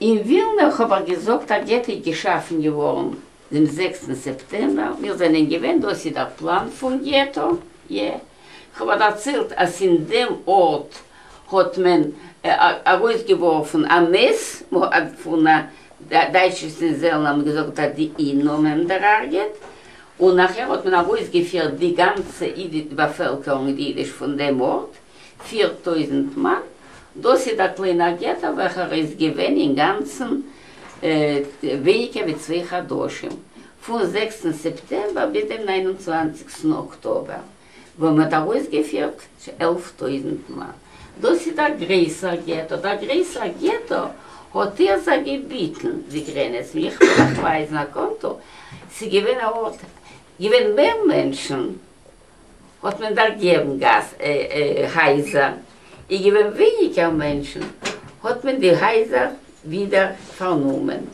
אין ווילנע, האב איך געזאגט, א געטא איז געשאפן געווארן דעם זעקסטן סעפטעמבער, מיר זענען געווען, דאס איז דער פלאן פון געטא, יע. כ'האב דערציילט אז אין דעם ארט האט מען ארויסגעווארפן א מת פון דייטשישע זעלנער האבן געזאגט אז די אידן האבן אים דערהרגעט, און נאכער האט מען ארויסגעפירט די גאנצע באפעלקערונג די אידיש פון דעם ארט, 4000 מאן, דאס איז דער קליינער געטא וועלכער איז געווען אינגאנצן ווייניגער ווי צוויי חדשים, פון זעקסטן סעפטעמבער ביז דעם ניין און צוואנציגסטן אקטאבער, וואו מען האט ארויסגעפירט 11,000 מאן. דאס איז דער גרויסער געטא. דער גרויסער געטא האט ער זיך געביטן די גרעניצן. איך וועל אייך ווייזן א קאנטור. ס'איז געווען א ארט, געווען מער מענטשן, האט מען דערגעבן גאס הייזער. איז געווען ווייניגער מענטשן, האט מען די הייזער ווידער פארנומען.